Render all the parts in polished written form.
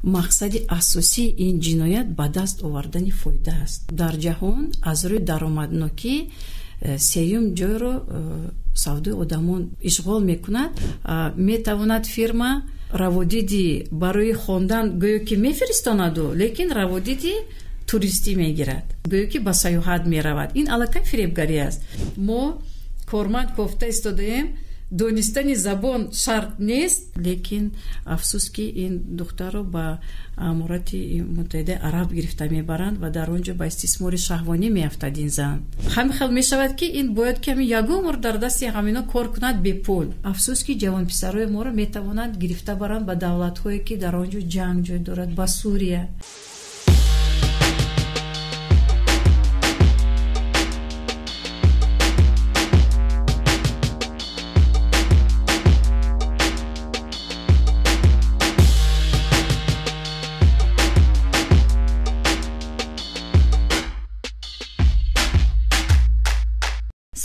Мақсади асосии ин ҷиноят ба даст овардани фоида аст. Дар ҷаҳон аз рӯи даромаднокӣ сеюм ҷойро савдои одамон ишғол мекунад. Метавонад фирма раводиди барои хондан гӯё ки мефиристонаду, лекин раводиди туристӣ мегирад, гӯё ки ба сайёҳат меравад. Ин аллакай фиребгарӣ аст. Мо корманд кофта истодаем, донистани забон шарт нест, лекин афсӯс ки ин духтарро ба Аморати Муттаҳидаи Араб гирифта мебаранд ва дар он ҷо ба истисмори шаҳвонӣ меафтад ин зан. Ҳамин хел мешавад ки ин бояд ки ҳамин ягон бор дар дасти ҳамино кор кунад бепул. Афсӯс ки ҷавонписарои моро метавонанд гирифта баранд ба давлатҳое ки дар он ҷо ҷанг ҷой дорад, ба Сурия.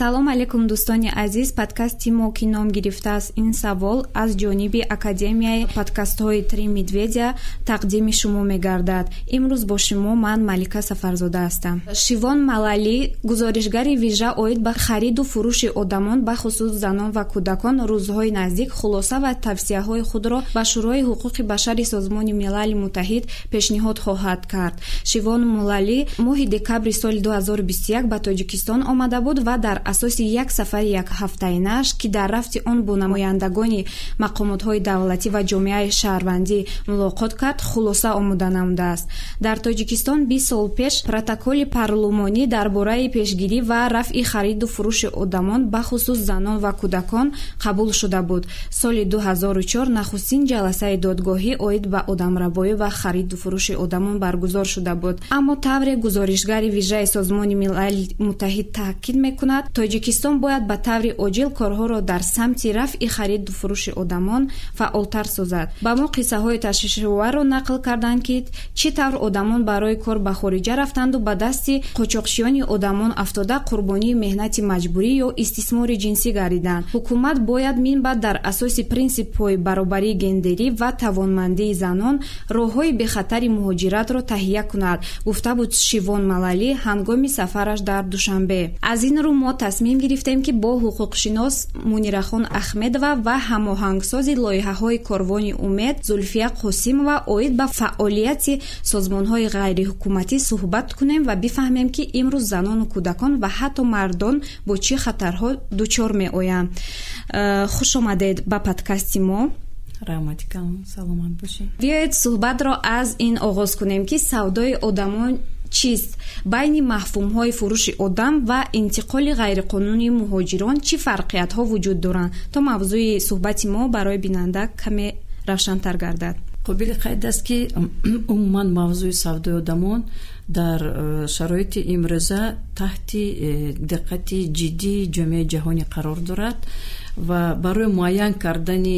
Салом алейкум, дӯстони азиз. Подкасти мо, ки ном гирифтааст «Ин савол», аз ҷониби Академияи подкастҳои «Три медведя» тақдими шумо мегардад. Имрӯз бо шумо ман, Малика Сафарзода, ҳастам. Шивон Малалӣ, гузоришгари вижа оид ба хариду фурӯши одамон, бахусус занон ва кӯдакон, рӯзҳои наздик хулоса ва тавсияҳои худро ба Шӯрои ҳуқуқи башари Созмони Милали Муттаҳид пешниҳод хоҳад кард. Шивон Мулалӣ моҳи декабри соли 2021 ба Тоҷикистон омада буд ва дар асоси як сафари якҳафтаинаш, ки дар рафти он бо намояндагони мақомотҳои давлатӣ ва ҷомеаи шаҳрвандӣ мулоқот кард, хулоса омода намудааст. Дар Тоҷикистон 20 сол пеш протоколи парлумонӣ дар бораи пешгирӣ ва рафъи хариду фурӯши одамон, бахусус занон ва кӯдакон, қабул шуда буд. Соли 2004 нахустин ҷаласаи додгоҳӣ оид ба одамрабоӣ ва хариду фурӯши одамон баргузор шуда буд. Аммо тавре гузоришгари вижаи Созмони Милали Муттаҳид таъкид мекунад, Тоҷикистон бояд ба таври оҷил корҳоро дар самти рафъи хариду фурӯши одамон фаъолтар созад. Ба мо қиссаҳои ташвишоварро нақл карданд, ки чӣ тавр одамон барои кор ба хориҷа рафтанду ба дасти қочоқчиёни одамон афтода, қурбонии меҳнати маҷбурӣ ё истисмори ҷинсӣ гардиданд. Ҳукумат бояд минбаъд дар асоси принсипҳои баробарии гендерӣ ва тавонмандии занон роҳҳои бехатари муҳоҷиратро таҳия кунад, гуфта буд Шивон Малалӣ ҳангоми сафараш дар Душанбе. Аз ин рӯ мо тасмим гирифтем, ки бо ҳуқуқшинос Мунирахон Ахмедова ва ҳамоҳангсози лоиҳаҳои Корвони умед Зулфия Қосимова оид ба фаъолияти созмонҳои ғайриҳукуматӣ суҳбат кунем ва бифаҳмем, ки имрӯз занону кӯдакон ва ҳатто мардон бо чӣ хатарҳо дучор меоянд. Хуш омадед ба подкасти мо. Раҳмати калон, саломат бошед. Биёед, суҳбатро аз ин оғоз кунем, ки савдои одамон чист? Байни мафҳумҳои фурӯши одам ва интиқоли ғайриқонунии муҳоҷирон чӣ фарқиятҳо вуҷуд доранд, то мавзӯи суҳбати мо барои бинанда каме равшантар гардад? Қобили қайд аст, ки умуман мавзӯи савдои одамон дар шароити имрӯза таҳти диққати ҷиддии ҷомеаи ҷаҳонӣ қарор дорад ва барои муайян кардани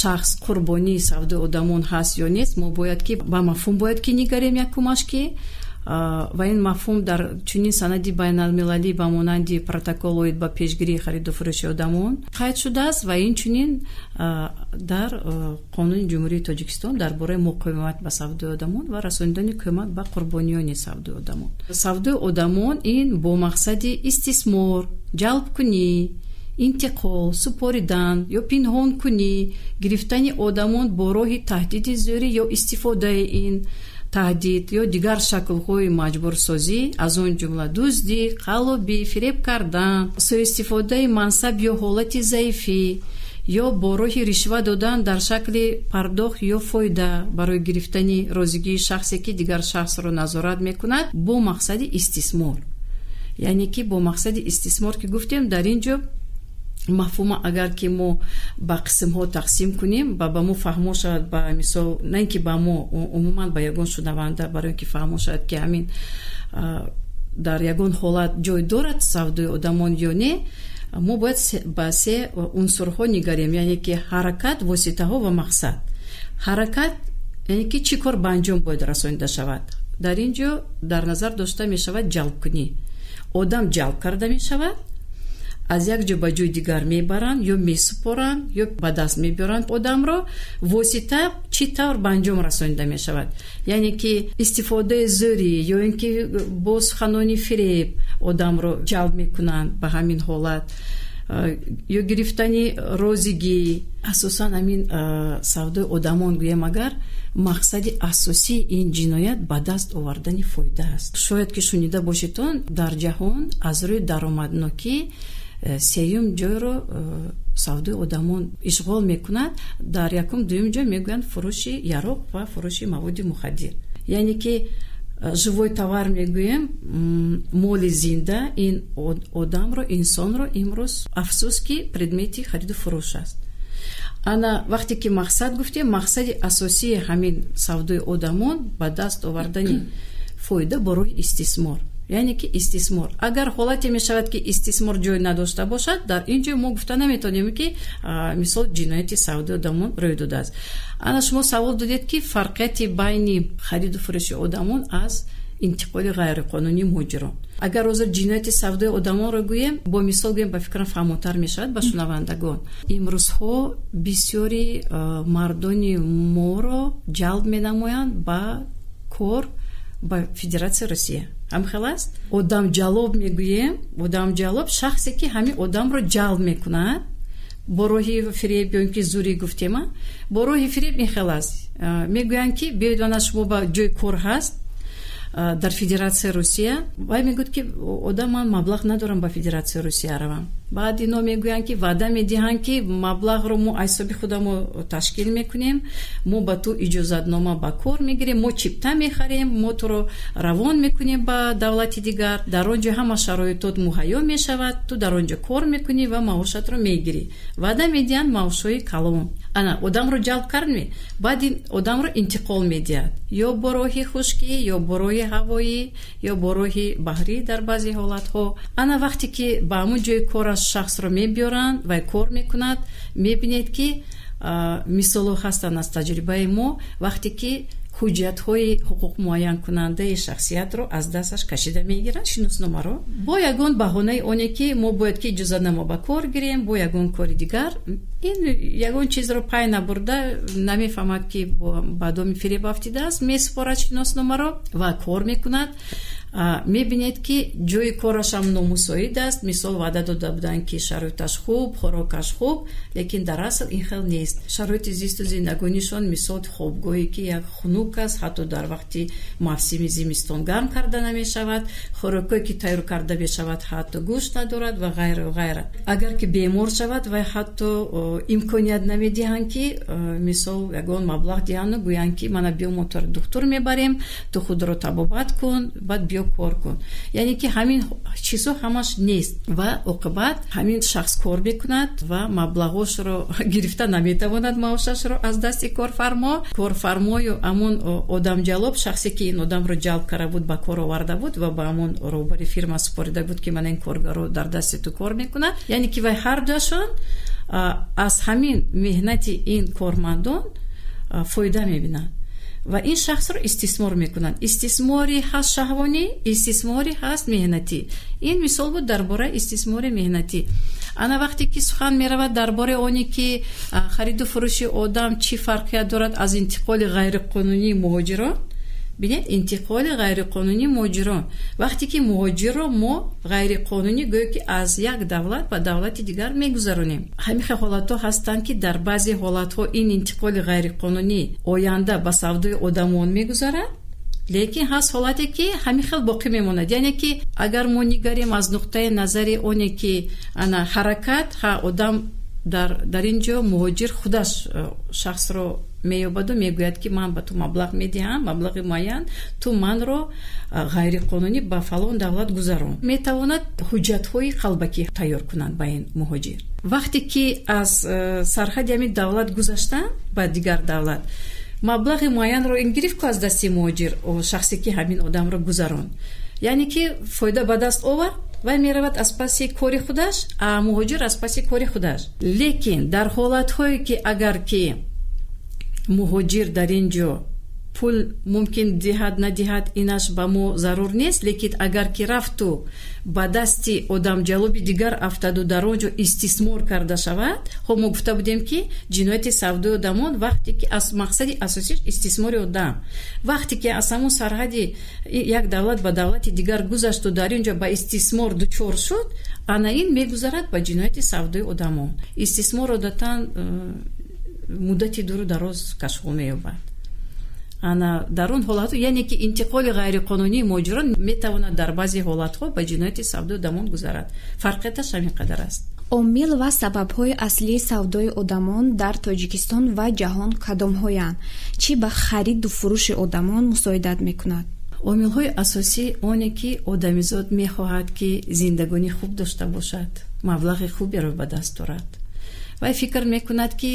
шахс қурбонии савдои одамон ҳаст ё нест, мо бояд ки ба мафҳум бояд ки нигарем. Якумаш ки ва ин мафҳум дар чунин санади байналмилалӣ ба монанди протокол оид ба пешгирии хариду фурӯши одамон қайд шудааст ва инчунин дар Қонуни Ҷумҳурии Тоҷикистон дар бораи муқовимат ба савдои одамон ва расонидани кӯмак ба қурбониёни савдои одамон. Савдои одамон ин бо мақсади истисмор, ҷалбкунӣ, интиқол, супоридан ё пинҳонкунӣ, гирифтани одамон бо роҳи таҳдиди зӯрӣ ё истифодаи ин таҳдид ё дигар шаклҳои маҷбурсозӣ, аз он ҷумла дуздӣ, қаллобӣ, фиреб кардан, суистифодаи мансаб ё ҳолати заифӣ ё бо роҳи ришва додан дар шакли пардохт ё фоида барои гирифтани розигии шахсе, ки дигар шахсро назорат мекунад, бо мақсади истисмор. Яъне ки бо мақсади истисмор ки гуфтем, дар ин ҷо мафҳума агар ки мо ба қисмҳо тақсим кунем ва ба мо фаҳмо шавад, ба мисол, на ин ки ба мо, умуман ба ягон шунаванда, барои ин ки фаҳмо шавад, ки ҳамин дар ягон ҳолат ҷой дорад савдои одамон ё не, мо бояд ба се унсурҳо нигарем, яъне ки ҳаракат, воситаҳо ва мақсад. Ҳаракат, яъне ки чӣ кор ба анҷом бояд расонида шавад. Дар ин ҷо дар назар дошта мешавад ҷалбкунӣ. Одам ҷалб карда мешавад. Аз як ҷо ба ҷои дигар мебаранд, ё месупоранд, ё ба даст мебиёранд одамро. Восита чӣ тавр ба анҷом расонида мешавад? Яъне ки истифодаи зӯрӣ ё ин ки бо суханони фиреб одамро ҷалб мекунанд ба ҳамин ҳолат, ё гирифтани розигӣ. Асосан ҳамин савдои одамон гӯем агар, мақсади асосии ин ҷиноят ба даст овардани фоида аст. Шояд ки шунида бошедон, дар ҷаҳон аз рӯи даромаднокӣ сеюм ҷойро савдои одамон ишғол мекунад. Дар якум, дуюм ҷой мегӯянд фурӯши яроқ ва фурӯши маводи мухаддир. Яъне ки живой товар мегӯем, моли зинда, ин одамро, инсонро имрӯз афсӯс ки предмети хариду фурӯш аст. Ана вақте ки мақсад гуфтем, мақсади асосии ҳамин савдои одамон ба даст овардани фоида ба роҳи истисмор. Яъне ки истисмор. Агар ҳолате мешавад ки истисмор ҷой надошта бошад, дар ин ҷой мо гуфта наметавонем ки мисол ҷинояти савдои одамон рӯй додааст. Ана шумо савол додед ки фарқияти байни хариду фурӯши одамон аз интиқоли ғайриқонунии муҳоҷирон. Агар ҳозир ҷинояти савдои одамонро гӯем, бо мисол гӯем, ба фикрам фаҳмотар мешавад ба шунавандагон. Имрӯзҳо бисёри мардони моро ҷалб менамоянд ба кор ба Федератсияи Русия. Ҳамхел аст? Одамҷалоб мегӯем, одамҷалоб шахсе ки ҳамин одамро ҷалб мекунад бо роҳи фиреб ё ин ки зӯрӣ гуфтема, бо роҳи фиреб ин хел аст. Мегӯянд ки биёед, ана шумо ба ҷои кор ҳаст дар Федератсияи Русия. Вай мегӯяд ки одам, ман маблағ надорам ба Федератсияи Русия равам. Баъд ино мегӯянд ки ваъда медиҳанд ки маблағро мо аз ҳисоби худамо ташкил мекунем, мо ба ту иҷозатнома ба кор мегирем, мо чипта мехарем, мо туро равон мекунем ба давлати дигар, дар он ҷо ҳама шароитот муҳайё мешавад, ту дар он ҷо кор мекунӣ ва маошатро мегирӣ. Ваъда медиҳанд маошҳои калон. Ана одамро ҷалб кардме, баъд ин одамро интиқол медиҳад ё бо роҳи хушкӣ, ё бо роҳи ҳавоӣ, ё бо роҳи баҳрӣ дар баъзе ҳолатҳо. Ана вақте ки ба ҳамон ҷои кораш шахсро мебиёранд ва кор мекунад, мебинед ки мисолҳо ҳастанд аз таҷрибаи мо, вақте ки ҳуҷҷатҳои ҳуқуқмуайянкунандаи шахсиятро аз дасташ кашида мегиранд, шиносномаро, бо ягон баҳонаи оне ки мо бояд ки иҷозатнома ба кор гирем, бо ягон кори дигар, ин ягон чизро пай набурда, намефаҳмад ки ба доми фиреб афтидааст, месупорад шиносномаро ва кор мекунад. Мебинед ки ҷои корашам номусоид аст. Мисол ваъда дода буданд ки шароиташ хуб, хӯрокаш хуб, лекин дар асл ин хел нест. Шароити зисту зиндагонишон мисол хобгоҳе ки як хунук аст, ҳатто дар вақти мавсими зимистон гарм карда намешавад, хӯрокҳое ки тайёр карда мешавад ҳатто гӯшт надорад ва ғайра ва ғайра. Агар ки бемор шавад, вай ҳатто имконият намедиҳанд ки мисол ягон маблағ диҳанду гӯянд ки мана биё мо туро духтур мебарем, ту худро табобат кун, баъд биё кор кун. Яъне ки ҳамин чизҳо ҳамаш нест ва оқибат ҳамин шахс кор мекунад ва маблағошро гирифта наметавонад, маошашро аз дасти корфармо. Корфармою ҳамон одамҷалоб, шахсе ки ин одамро ҷалб карда буд, ба кор оварда буд ва ба ҳамон роҳбари фирма супорида буд ки мана ин коргаро дар дасти ту кор мекунад. Яъне ки вай ҳар дуяшон аз ҳамин меҳнати ин кормандон фоида мебинанд ва ин шахсро истисмор мекунанд. Истисмори ҳаст шаҳвонӣ, истисмори ҳаст меҳнатӣ. Ин мисол буд дар бораи истисмори меҳнатӣ. Ана вақте ки сухан меравад дар бораи оне ки хариду фурӯши одам чӣ фарқият дорад аз интиқоли ғайриқонунии муҳоҷирон, бинед, интиқоли ғайриқонунии муҳоҷирон. Вақте ки муҳоҷирро мо ғайриқонунӣ гӯё ки аз як давлат ба давлати дигар мегузаронем. Ҳамин хел ҳолатҳо ҳастанд ки дар баъзе ҳолатҳо ин интиқоли ғайриқонунӣ оянда ба савдои одамон мегузарад, лекин ҳаст ҳолате ки ҳамин хел боқӣ мемонад. Яъне ки агар мо нигарем аз нуқтаи назари оне ки ана ҳаракат, ҳа одам дар ин ҷо муҳоҷир худаш шахсро меёбаду мегӯяд ки ман ба ту маблағ медиҳам, маблағи муайян, ту манро ғайриқонунӣ ба фалон давлат гузарон. Метавонад ҳуҷҷатҳои қалбакӣ тайёр кунанд ба ин муҳоҷир. Вақте ки аз сарҳади ҳамин давлат гузаштанд ба дигар давлат, маблағи муайянро ин гирифт ку аз дасти муҳоҷир, шахсе ки ҳамин одамро гузаронд. Яъне ки фоида ба даст овард, вай меравад аз паси кори худаш, а муҳоҷир аз паси кори худаш. Лекин дар ҳолатҳое ки агар ки муҳоҷир дар ин ҷо Пул мумкин диҳад, надиҳад, инаш ба мо зарур нест, лекин агар ки рафту ба дасти одамҷалоби дигар афтаду дар он ҷо истисмор карда шавад. Хоб, мо гуфта будем, ки ҷинояти савдои одамон вақте ки аз мақсади асосиш истисмори одам, вақте ки аз ҳамон сарҳади як давлат ба давлати дигар гузашту дар ин ҷо ба истисмор дучор шуд, ана ин мегузарад ба ҷинояти савдои одамон. Истисмор одатан муддати дуру дароз кашф меёбад. Ана дар он ҳолатҳо, яъне ки интиқоли ғайриқонунии муҳоҷирон метавонад дар баъзе ҳолатҳо ба ҷинояти савдои одамон гузарад. Фарқияташ ҳамин қадар аст. Омил ва сабабҳои аслии савдои одамон дар Тоҷикистон ва ҷаҳон кадомҳоянд? Чӣ ба хариду фурӯши одамон мусоидат мекунад? Омилҳои асосӣ оне, ки одамизод мехоҳад, ки зиндагонӣ хуб дошта бошад, маблағи хуберо ба даст орад. Вай фикр мекунад, ки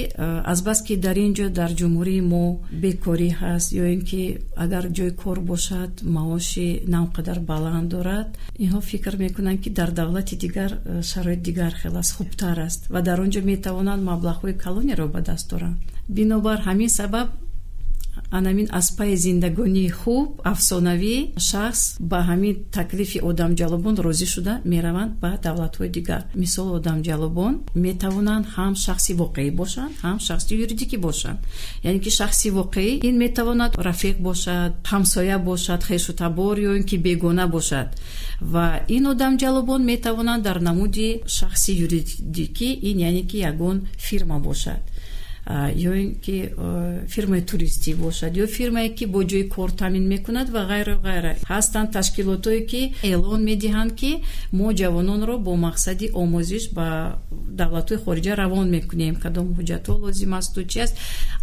азбаски дар ин ҷо, дар ҷумҳурии мо, бекорӣ ҳаст ё ин ки агар ҷои кор бошад, маоши на он қадар баланд дорад, инҳо фикр мекунанд, ки дар давлати дигар шароит дигар хел аст, хубтар аст ва дар он ҷо метавонанд маблағҳои калонеро ба даст оранд. Бинобар ҳамин сабаб, анамин аз пайи зиндагонии хуб афсонавӣ шахс ба ҳамин таклифи одамҷалобон розӣ шуда мераванд ба давлатҳои дигар. Мисол, одамҷалобон метавонанд ҳам шахси воқеӣ бошанд, ҳам шахси юридикӣ бошанд. Яъне ки шахси воқеӣ ин метавонад рафиқ бошад, ҳамсоя бошад, хешу табор ё ин ки бегона бошад. Ва ин одамҷалобон метавонанд дар намуди шахси юридикӣ, ин яъне ки ягон фирма бошад ё ин ки фирмаи туристӣ бошад, ё фирмае, ки бо ҷои кор таъмин мекунад ва ғайра, ғайра. Ҳастанд ташкилотое, ки эълон медиҳанд, ки мо ҷавононро бо мақсади омӯзиш ба давлатҳои хориҷа равон мекунем, кадом ҳуҷҷатҳо лозим асту чи аст.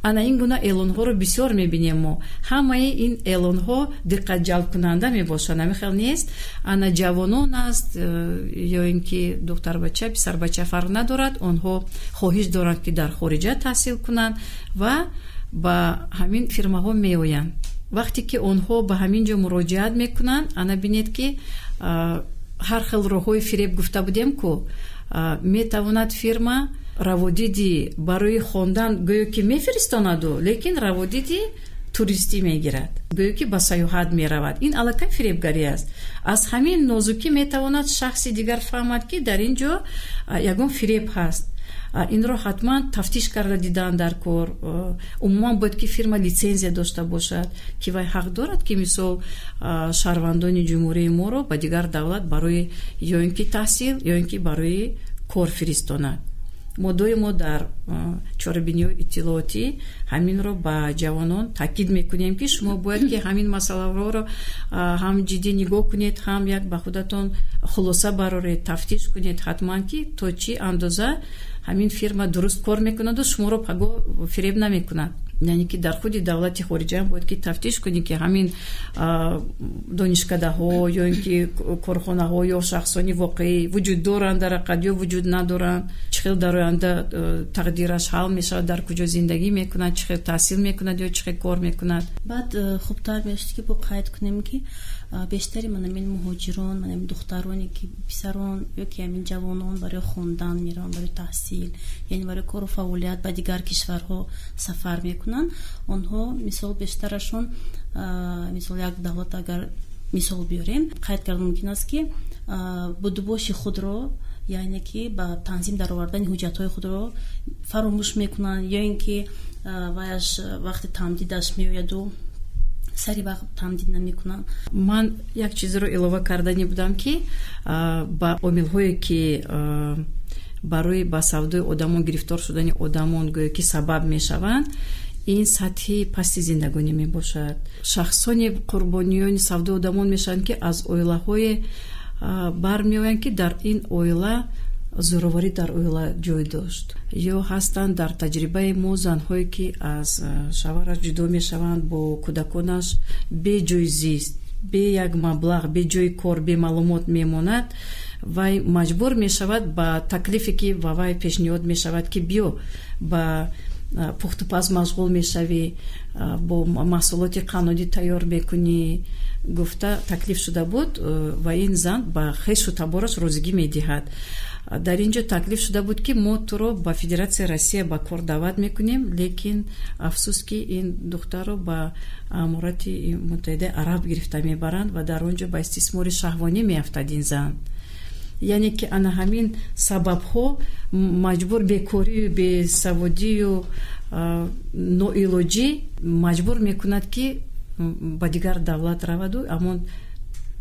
Ана ин гуна эълонҳоро бисёр мебинем мо. Ҳамаи ин эълонҳо диққатҷалбкунанда мебошанд, ҳамин хел нест? Ана ҷавонон аст ё ин ки духтарбача, писарбача, фарқ надорад, онҳо хоҳиш доранд, ки дар хориҷа таҳсил кунанд ва ба ҳамин фирмаҳо меоянд. Вақте ки онҳо ба ҳамин ҷо муроҷиат мекунанд, ана бинед, ки ҳар хел роҳҳои фиреб гуфта будем ку. Метавонад фирма раводиди барои хондан гӯё ки мефиристонаду, лекин раводиди туристӣ мегирад, гӯё ки ба сайёҳат меравад. Ин аллакай фиребгарӣ аст. Аз ҳамин нозукӣ метавонад шахси дигар фаҳмад, ки дар ин ҷо ягон фиреб ҳаст. Инро ҳатман тафтиш карда дидан дар кор. Умуман бояд ки фирма литсензия дошта бошад, ки вай ҳақ дорад, ки мисол шаҳрвандони ҷумҳурии моро ба дигар давлат барои ё ин ки таҳсил, ё ин ки барои кор фиристонад. Мо доимо дар чорабиниҳои иттилоотӣ ҳаминро ба ҷавонон таъкид мекунем, ки шумо бояд ки ҳамин масъалаҳоро ҳам ҷиддӣ нигоҳ кунед, ҳам як ба худатон хулоса бароред, тафтиш кунед ҳатман, ки то чӣ андоза ҳамин фирма дуруст кор мекунаду шуморо паго фиреб намекунад. Яъне ки дар худи давлати хориҷаам бояд ки тафтиш кунӣ, ки ҳамин донишкадаҳо ё ин ки корхонаҳо ё шахсони воқеӣ вуҷуд доранд дар ҳақиқат ё вуҷуд надоранд, чӣ хел дар оянда тақдираш ҳал мешавад, дар куҷо зиндагӣ мекунад, чӣ хел таҳсил мекунад ё чӣ хел кор мекунад. Баъд хубтар мешуд, ки бо қайд кунем, ки бештари манамин муҳоҷирон, манамин духтароне ки писарон ё ки ҳамин ҷавонон барои хондан мераванд, барои таҳсил, яъне барои кору фаъолият ба дигар кишварҳо сафар мекунанд, онҳо мисол бештарашон, мисол як давлат агар мисол биёрем, қайд кардан мумкин аст, ки будубоши худро, яъне ки ба танзим даровардани ҳуҷҷатҳои худро фаромӯш мекунанд, ё ин ки ваяш вақти тамдидаш меояду сари вақт тамдид намекунанд. Ман як чизро илова кардани будам, ки ба омилҳое, ки барои ба савдои одамон гирифтор шудани одамон гӯё ки сабаб мешаванд, ин сатҳи пасти зиндагонӣ мебошад. Шахсоне қурбониёни савдои одамон мешаванд, ки аз оилаҳое бармеоянд, ки дар ин оила зӯроварӣ дар оила ҷой дошт, ё ҳастанд дар таҷрибаи мо занҳое, ки аз шавҳараш ҷудо мешаванд, бо кӯдаконаш бе ҷои зист, бе як маблағ, бе ҷои кор, бе маълумот мемонад. Вай маҷбур мешавад ба таклифе, ки ба вай пешниҳод мешавад, ки биё ба пухтупаз машғул мешавӣ, бо маҳсулоти қаннодӣ тайёр мекунӣ гуфта таклиф шуда буд ва ин зан ба хешу табораш розигӣ медиҳад. Дар ин ҷо таклиф шуда буд, ки мо туро ба Федератсияи Россия ба кор даъват мекунем, лекин афсӯс, ки ин духтарро ба Аморати Муттаҳидаи Араб гирифта мебаранд ва дар он ҷо ба истисмори шаҳвонӣ меафтад ин зан. Яъне ки ана ҳамин сабабҳо маҷбур, бекорию бесаводию ноилоҷӣ маҷбур мекунад, ки ба дигар давлат раваду ҳамон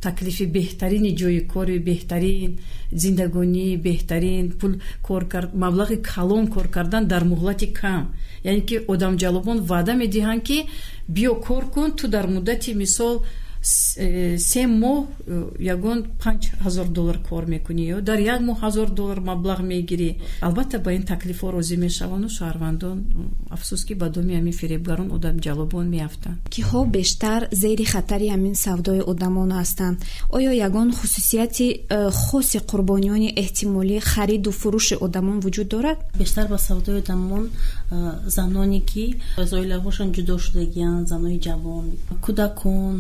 таклифи беҳтарини ҷои кори беҳтарин, зиндагонии беҳтарин, пул кор кард, маблағи калон кор кардан дар муҳлати кам. Яъне ки одамҷалобон ваъда медиҳанд, ки биё кор кун, ту дар муддати мисол 3 моҳ ягон 5000 доллар кор мекунӣ ё дар як моҳ 1000 доллар маблағ мегирӣ. Албатта, ба ин таклифҳо розӣ мешаванду шаҳрвандон, афсӯс, ки ба доми ҳамин фиребгарон, одамҷалобон меафтанд. Киҳо бештар зери хатари ҳамин савдои одамон ҳастанд? Оё ягон хусусияти хоси қурбониёни эҳтимолии хариду фурӯши одамон вуҷуд дорад? Бештар ба савдои одамон заноне, ки аз оилаҳошон ҷудо шудагианд, занони ҷавон, кӯдакон,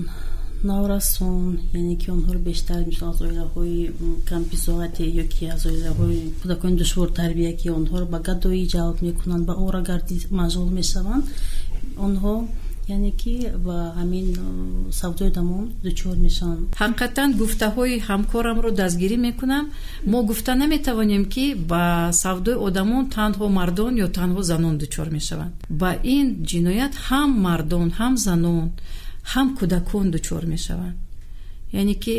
наврасон, яъне ки онҳоро бештар мисол аз оилаҳои камбизоате ё ки аз оилаҳои кӯдакони душвортарбия, ки онҳоро ба гадоӣ ҷалб мекунанд, ба оварагардӣ машғул мешаванд, онҳо яъне ки ба ҳамин савдои одамон дучор мешаванд. Ҳақиқатан, гуфтаҳои ҳамкорамро дастгирӣ мекунам. Мо гуфта наметавонем, ки ба савдои одамон танҳо мардон ё танҳо занон дучор мешаванд. Ба ин ҷиноят ҳам мардон, ҳам занон, ҳам кӯдакон дучор мешаванд. Яъне ки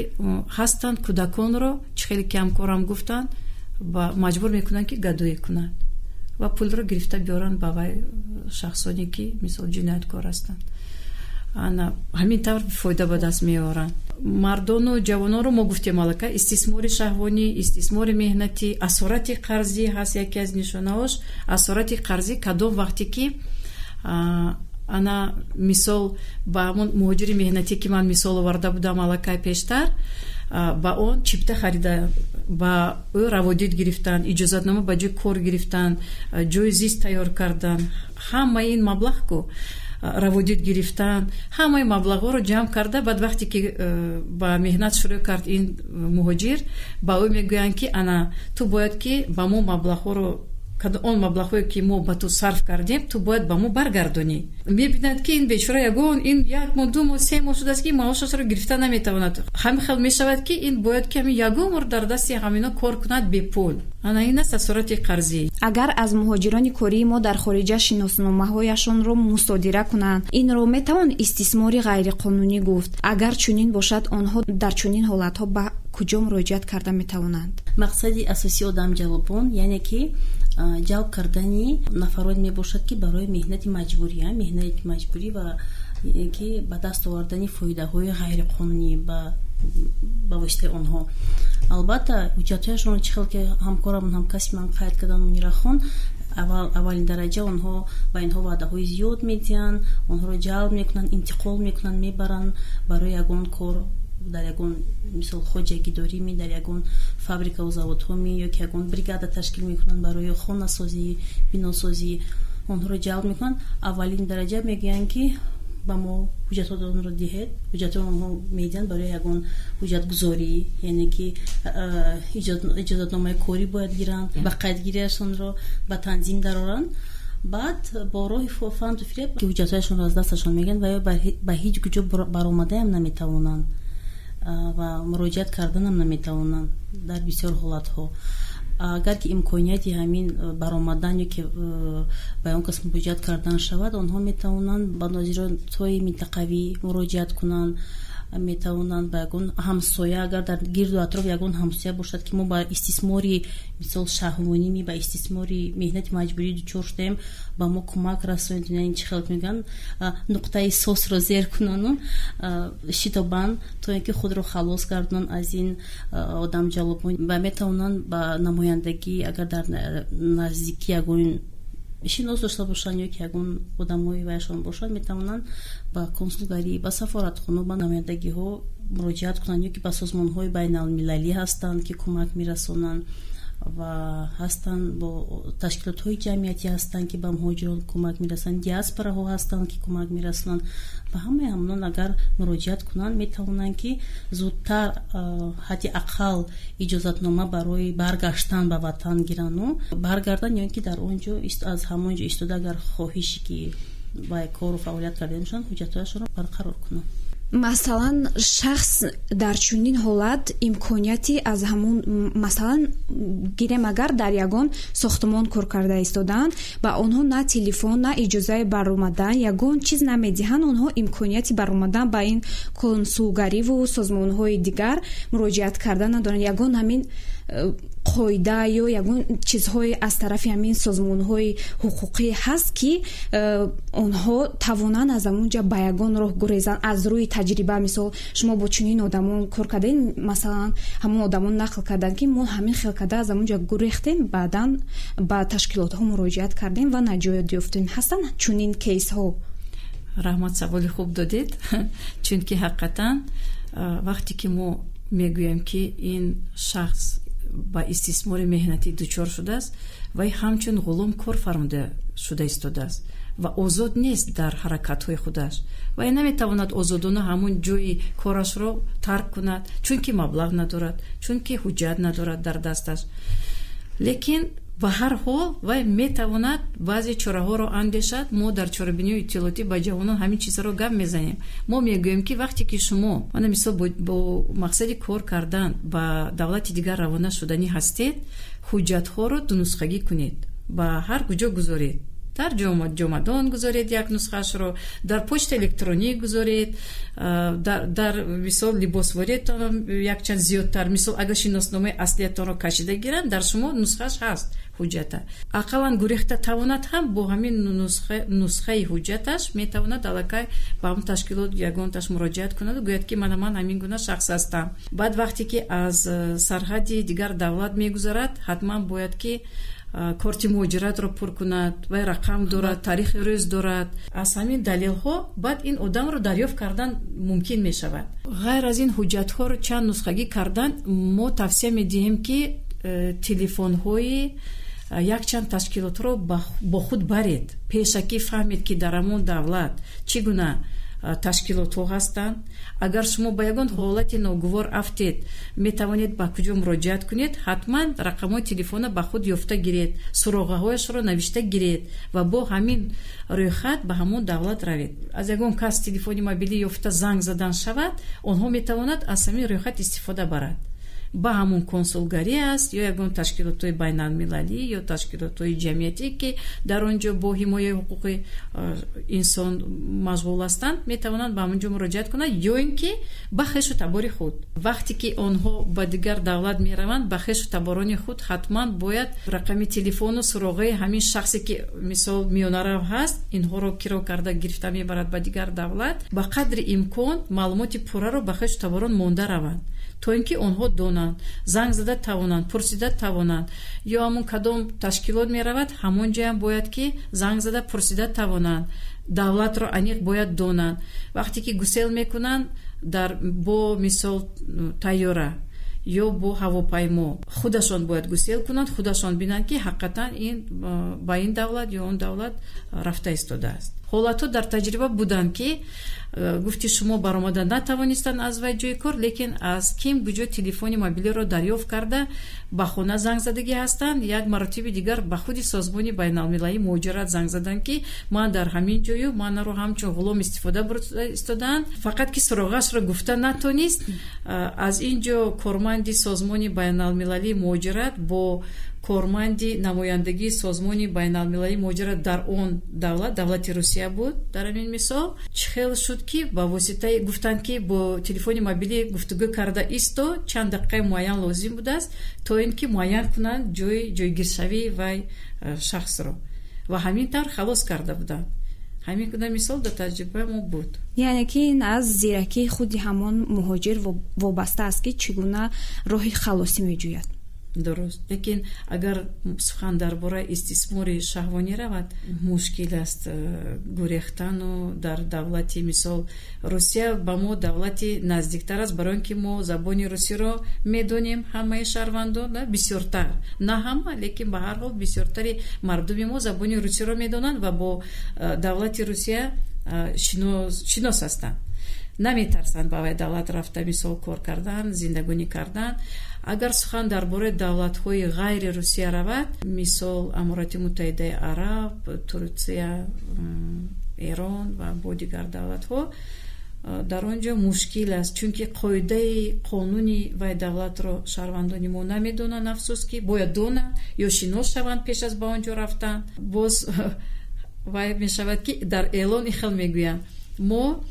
ҳастанд кӯдаконро, чӣ хеле ки ҳамкорам гуфтанд, маҷбур мекунанд, ки гадоӣ кунанд ва пулро гирифта биёранд ба вай шахсоне, ки мисол ҷинояткор ҳастанд. Ана ҳамин тавр фоида ба даст меоранд. Мардону ҷавононро мо гуфтем аллакай: истисмори шаҳвонӣ, истисмори меҳнатӣ, асорати қарзӣ ҳаст. Яке аз нишонаҳош асорати қарзӣ кадом вақте ки ана мисол ба ҳамон муҳоҷири меҳнатӣ, ки ман мисол оварда будам аллакай пештар, ба он чипта харида, ба ӯ раводид гирифтан, иҷозатнома ба ҷои кор гирифтан, ҷои зист тайёр кардан, ҳамаи ин маблағ ку раводид гирифтан, ҳамаи маблағҳоро ҷамъ карда, баъд вақте ки ба меҳнат шурӯъ кард ин муҳоҷир, ба ӯ мегӯянд, ки ана ту бояд ки ба мо маблағҳоро, он маблағҳое, ки мо ба ту сарф кардем, ту бояд ба мо баргардонӣ. Мебинад, ки ин бечора ягон ин як моҳ, 2 моҳ, 3 моҳ шудааст, ки маошашро гирифта наметавонад. Ҳамин хел мешавад, ки ин бояд ки ҳамин ягон бор дар дасти ҳамино кор кунад бепул. Ана ин аст асорати қарзӣ. Агар аз муҳоҷирони кории мо дар хориҷа шиносномаҳояшонро мусодира кунанд, инро метавон истисмори ғайриқонунӣ гуфт? Агар чунин бошад, онҳо дар чунин ҳолатҳо ба куҷо муроҷиат карда метавонанд? Мақсади асосии одамҷалобон яъне ки ҷалб кардани нафароне мебошад, ки барои меҳнати маҷбурӣ, меҳнати маҷбурӣ ва ки ба даст овардани фоидаҳои ғайриқонунӣ ба воситаи онҳо. Албатта, ҳуҷҷатҳояшонро, чӣ хел ки ҳамкорамон, ҳамкасби ман қайд кардан, Мунирахон, аввалин дараҷа онҳо ба инҳо ваъдаҳои зиёд медиҳанд, онҳоро ҷалб мекунанд, интиқол мекунанд, мебаранд барои ягон кор дар ягон мисол хоҷагидорӣ, дар ягон фабрикаву заводҳо, ё ки ягон бригада ташкил мекунанд барои хонасозӣ, биносозӣ, онҳоро ҷалб мекунанд. Аввалин дараҷа мегӯянд, ки ба мо ҳуҷҷатҳоро диҳед. Ҳуҷҷатҳоро онҳо медиҳанд барои ягон ҳуҷҷатгузорӣ, яъне ки иҷозатномаи корӣ бояд гиранд, ба қайдгириашонро ба танзим дароранд. Баъд бо роҳи фанду фиреб ҳуҷҷатҳояшонро аз дасташон мегиранд ва ё ба ҳеҷ куҷо баромадаам наметавонанд ва муроҷиат карданам наметавонанд. Дар бисёр ҳолатҳо, агар ки имконияти ҳамин баромадан ё ки ба он кас муроҷиат кардан шавад, онҳо метавонанд ба нозиротҳои минтақавӣ муроҷиат кунанд, метавонанд ба ягон ҳамсоя, агар дар гирду атроф ягон ҳамсоя бошад, ки мо ба истисмори мисол шаҳвоними, ба истисмори меҳнати маҷбурӣ дучор шудаем, ба мо кӯмак расонед, яъне чӣ хел мегӯянд, нуқтаи сосро зер кунану шитобанд, то ин ки худро халос гардонанд аз ин одамҷалобон. Ва метавонанд ба намояндагӣ, агар дар наздикӣ ягон шинос дошта бошанд ё ки ягон одамои вайшон бошанд, метавонанд ба консулгарӣ, ба сафоратхона, ба намояндагиҳо муроҷиат кунанд ё ки ба созмонҳои байналмилалӣ ҳастанд, ки кӯмак мерасонанд. Ва ҳастанд бо ташкилотҳои ҷамъиятӣ ҳастанд, ки ба муҳоҷирон кӯмак мерасонанд, диаспораҳо ҳастанд, ки кӯмак мерасонанд. Ба ҳамаи ҳамонон агар муроҷиат кунанд, метавонанд, ки зудтар ҳадди ақал иҷозатнома барои баргаштан ба ватан гирану баргарданд, ё ин ки дар он ҷо аз ҳамон ҷо истода, агар хоҳише ки ба кору фаъолият карда бошанд, ҳуҷҷатҳояшонро барқарор кунанд. Масалан, шахс дар чунин ҳолат имконияти аз ҳамун, масалан, гирем агар дар ягон сохтмон кор карда истодаанд, ба онҳо на телефон, на иҷозаи баромадан, ягон чиз намедиҳанд. Онҳо имконияти баромадан ба ин консулгариву созмонҳои дигар муроҷиат карда надоранд. Ягон ҳамин қоида ё ягон чизҳое аз тарафи ҳамин созмонҳои ҳуқуқӣ ҳаст, ки онҳо тавонанд аз ҳамон ҷа ба ягон роҳ гурезанд аз рӯи таҷриба? Мисол, шумо бо чунин одамон кор кардаед, масалан, ҳамон одамон нақл карданд, ки мо ҳамин хел карда аз ҳамон ҷа гурехтем, баъдан ба ташкилотҳо муроҷиат кардем ва наҷот ёфтем. Ҳастанд чунин кейсҳо? Раҳмат, саволи хуб додед, чунки ҳақиқатан вақте ки мо мегӯем, ки ин шахс ба истисмори меҳнатӣ дучор шудааст, вай ҳамчун ғулом кор фармуда шуда истодааст ва озод нест дар ҳаракатҳои худаш. Вай наметавонад озодона ҳамон ҷои корашро тарк кунад, чунки маблағ надорад, чунки ҳуҷҷат надорад дар дасташ. Лекин ба ҳар ҳол вай метавонад баъзе чораҳоро андешад. Мо дар чорабиниҳои иттилоотӣ ба ҷавонон ҳамин чизҳоро гап мезанем. Мо мегӯем, ки вақте ки шумо, мана мисол, бо мақсади кор кардан ба давлати дигар равона шуданӣ ҳастед, ҳуҷҷатҳоро дунусхагӣ кунед, ба ҳар куҷо гузоред. Дар ҷомадон гузоред як нусхаашро, дар почта электронӣ гузоред, дар мисол либосвориятон якчанд зиёдтар. Мисол, агар шиносномаи аслиятонро кашида гиранд, дар шумо нусхааш ҳаст ҳуҷҷата. Ақаллан гурехта тавонад ҳам бо ҳамин нусхаи ҳуҷҷаташ метавонад аллакай ба ҳамон ташкилот ягонташ муроҷиат кунаду гӯяд, ки мана ман ҳамин гуна шахс ҳастам. Баъд вақте ки аз сарҳади дигар давлат мегузарад, ҳатман бояд ки корти муҳоҷиратро пур кунад. Вай рақам дорад, таърихи рӯз дорад. Аз ҳамин далелҳо баъд ин одамро дарёфт кардан мумкин мешавад. Ғайр аз ин, ҳуҷҷатҳоро чанд нусхагӣ кардан, мо тавсия медиҳем, ки телефонҳои якчанд ташкилотро бо худ баред. Пешакӣ фаҳмед, ки дар ҳамон давлат чӣ гуна ташкилотҳо ҳастанд. Агар шумо ба ягон ҳолати ногувор афтед, метавонед ба куҷо муроҷиат кунед. Ҳатман рақамҳои телефона ба худ ёфта гиред, суроғаҳояшро навишта гиред ва бо ҳамин рӯйхат ба ҳамон давлат равед. Аз ягон кас телефони мобилӣ ёфта занг задан шавад, онҳо метавонад аз ҳамин рӯйхат истифода барад. Ба ҳамон консулгарӣ аст ё ягон ташкилотҳои байналмилалӣ ё ташкилотҳои ҷамъиятӣ, ки дар он ҷо бо ҳимояи ҳуқуқи инсон машғул ҳастанд, метавонанд ба ҳамон ҷо муроҷиат кунанд, ё ин ки ба хешу табори худ. Вақте ки онҳо ба дигар давлат мераванд, ба хешу таборони худ ҳатман бояд рақами телефону суроғаи ҳамин шахсе, ки мисол миёнарав ҳаст, инҳоро киро карда гирифта мебарад ба дигар давлат, ба қадри имкон маълумоти пурраро ба хешу таборон монда раванд, то ин ки онҳо донанд, занг зада тавонанд, пурсида тавонанд. Ё ҳамон кадом ташкилот меравад, ҳамон ҷоям бояд ки занг зада пурсида тавонанд. Давлатро аниқ бояд донанд. Вақте ки гусел мекунанд дар бо мисол тайёра ё бо ҳавопаймо, худашон бояд гусел кунанд, худашон бинанд, ки ҳақиқатан ин ба ин давлат ё он давлат рафта истодааст. Ҳолатҳо дар таҷриба буданд, ки гуфти шумо баромада натавонистанд аз вай ҷои кор, лекин аз ким куҷо телефони мобилиро дарёфт карда ба хона занг задагӣ ҳастанд. Як маротиби дигар ба худи созмони байналмилалии муҳоҷират занг заданд, ки ман дар ҳамин ҷою манаро ҳамчун ғулом истифода бурда истодаанд. Фақат ки суроғашро гуфта натонист. Аз ин ҷо корманди созмони байналмилалии муҳоҷират бо корманди намояндагии созмони байналмилалии муҳоҷират дар он давлат, давлати Русия буд дар ҳамин мисол, чӣ хел шуд, ки ба воситаи гуфтанд, ки бо телефони мобилӣ гуфтугӯ карда исто, чанд дақиқаи муайян лозим будааст, то ин ки муайян кунанд ҷои ҷойгиршавии вай шахсро, ва ҳамин тавр халос карда буданд. Ҳамин гуна мисол дар таҷрибаи мо буд. Яъне ки ин аз зиракии худи ҳамон муҳоҷир вобаста аст, ки чӣ гуна роҳи халосӣ меҷӯяд. Дуруст. Лекин агар сухан дар бораи истисмори шаҳвонӣ равад, мушкил аст гурехтану дар давлати, мисол, Русия ба мо давлати наздиктар аст, барои он ки мо забони русиро медонем, ҳамаи шаҳрвандон, бисёртар, на ҳама, лекин ба ҳар ҳол бисёртари мардуми мо забони русиро медонанд ва бо давлати Русия шинос ҳастанд. Наметарсанд ба вай давлат рафта, мисол, кор кардан, зиндагонӣ кардан. Агар сухан дар бораи давлатҳои ғайри Русия равад, мисол, Аморати Муттаҳидаи Араб, Турсия, Эрон ва бо дигар давлатҳо, дар он ҷо мушкил аст, чунки қоидаи қонуни вай давлатро шаҳрвандони мо намедонанд. Афсӯс, ки бояд донанд ё шинос шаванд пеш аз ба он ҷо рафтан. Боз вай мешавад, ки дар эълон ин хел мегӯянд: мо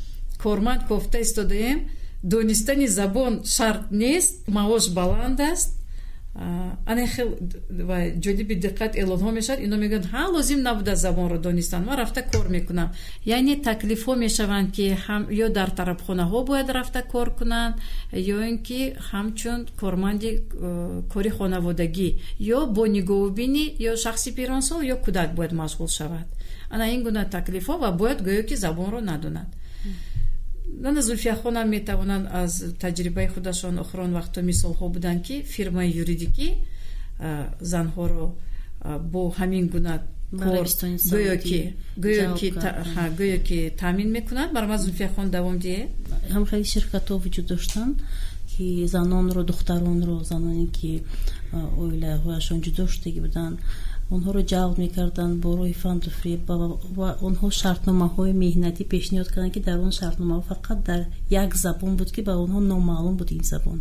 корманд кофта истодаем, донистани забон шарт нест, маош баланд аст. Ана хел ҷолиби диққат эълонҳо мешавад. Ино мегӯянд: ҳа, лозим набуда забонро донистан, ман рафта кор мекунам. Яъне таклифҳо мешаванд, ки ё дар тарабхонаҳо бояд рафта кор кунанд, ё ин ки ҳамчун корманди кори хонаводагӣ, ё бо нигоҳубинӣ ё шахси пиронсол, ё кӯдак бояд машғул шавад. Ана ин гуна таклифҳо, ва бояд гӯё ки забонро надонад. Нана Зулфияхонам метавонанд аз таҷрибаи худашон, охирон вақтҳо мисолҳо буданд, ки фирмаи юридикӣ занҳоро бо ҳамин гуна кор гӯё ки таъмин мекунанд. Барои Зулфияхон давом диҳе. Ҳам хеле ширкатҳо вуҷуд доштанд, ки занонро, духтаронро, заноне ки оилаҳояшон ҷудо шудагӣ буданд, онҳоро ҷалб мекарданд бо роҳи фанду фиреб ва онҳо шартномаҳои меҳнатӣ пешниҳод карданд, ки дар он шартномаҳо фақат дар як забон буд, ки ба онҳо номаълум буд ин забон.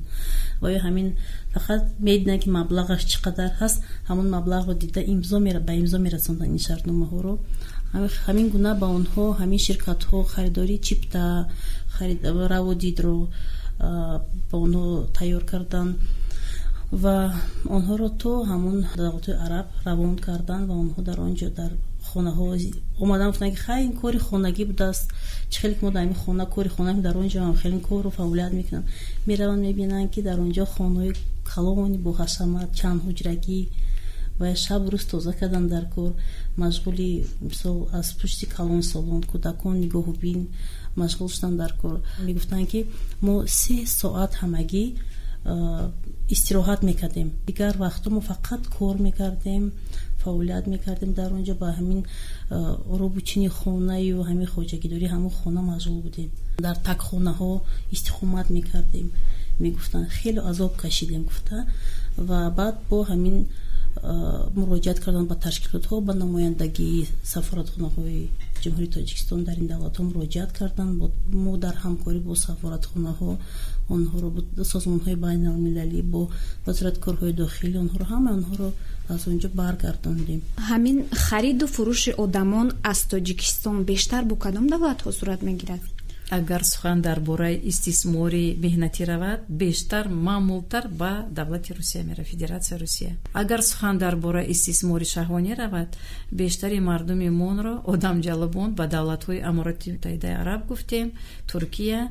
Ва ё ҳамин фақат медиданд, ки маблағаш чӣ қадар ҳаст, ҳамон маблағро дида имзо ба имзо мерасонданд ин шартномаҳоро. Ҳамин гуна ба онҳо ҳамин ширкатҳо харидории чипта, раводидро ба онҳо тайёр карданд ва онҳоро то ҳамон давлатҳои араб равон карданд. Ва онҳо дар он ҷо дар хонаҳо омадан гуфтанд, ки хай, ин кори хонагӣ будааст, чӣ хеле ки мо дар ин хона кори хона, дар он ҷо ҳам хеле кору фаъолият мекунанд. Мераванд, мебинанд, ки дар он ҷо хонаҳои калони бо ҳашамат, чанд ҳуҷрагӣ, ва шабу рӯз тоза кардан дар кор, машғули, мисол, аз пушти калонсолон, кӯдакон нигоҳубин машғул шудан дар кор. Мегуфтанд, ки мо 3 соат ҳамагӣ истироҳат мекардем, дигар вақтҳо мо фақат кор мекардем, фаъолият мекардем дар он ҷо, ба ҳамин оробучини хонаю ҳамин хоҷагидорӣ ҳамон хона машғул будем, дар такхонаҳо истиқомат мекардем. Мегуфтанд, хеле азоб кашидем, гуфта. Ва баъд бо ҳамин муроҷиат кардан ба ташкилотҳо, ба намояндагии сафоратхонаҳои Ҷумҳурии Тоҷикистон дар ин давлатҳо муроҷиат карданд. Мо дар ҳамкорӣ бо сафоратхонаҳо онҳоро, созмонҳои байналмилалӣ, бо Вазорати корҳои дохилӣ онҳоро, ҳамаи онҳоро аз он ҷо баргардондем. Ҳамин хариду фурӯши одамон аз Тоҷикистон бештар бо кадом давлатҳо сурат мегирад? Агар сухан дар бораи истисмори меҳнатӣ равад, бештар маъмултар ба давлати Русия меравад, Федератсияи Русия. Агар сухан дар бораи истисмори шаҳвонӣ равад, бештари мардуми монро одамҷалобон ба давлатҳои Аморати Муттаҳидаи Араб гуфтем, Туркия,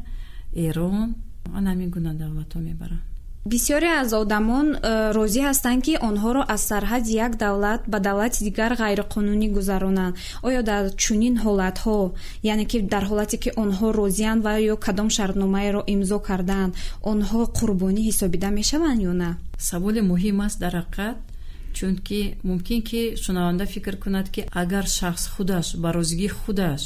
Эрон, ана ҳамин гуна давлатҳо мебаранд. Бисёре аз одамон розӣ ҳастанд, ки онҳоро аз сарҳади як давлат ба давлати дигар ғайриқонунӣ гузаронанд. Оё дар чунин ҳолатҳо, яъне ки дар ҳолате ки онҳо розианд ва ё кадом шартномаеро имзо кардаанд, онҳо қурбонӣ ҳисобида мешаванд ё на? Саволи муҳим аст дар ҳақиқат, чунки мумкин ки шунаванда фикр кунад, ки агар шахс худаш ба розигии худаш,